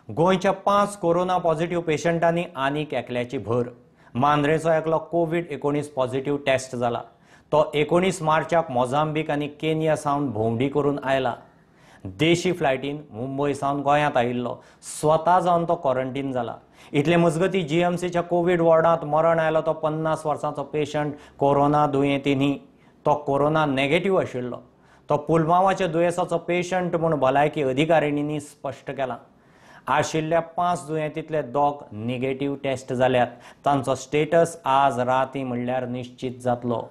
गोंयच्या 5 corona positive पेशंटांनी आनीक एकल्याची भर. मांद्रेचो एकलो कोवीड-19 पॉझिटिव्ह टेस्ट जाला. तो 19 मार्चाक मोझांबीक आनी केनिया सावन भोंवडी करून आयला. देशी फ्लायटीन मुंबय सावन गोंयांत आयिल्लो. स्वता जावन तो क्वॉरंटीन जाला. इतले मजगती जीएमसीच्या कोवीड वॉर्डांत मरण आयलो तो 50 वर्सांचो पेशंट कोरोना दुयेंती न्ही, तो कोरोना नेगेटिव्ह आशिल्लो. तो पुलमावाच्या दुयेंसाचो पेशंट म्हूण भलायकी अधिकारिणींनी स्पश्ट केला. आशिल्ल्या 5 दुयेंतींतले 2 निगेटिव्ह टेस्ट जाल्यात. तांचो स्टेटस आज राती म्हणल्यार निश्चित जातलो.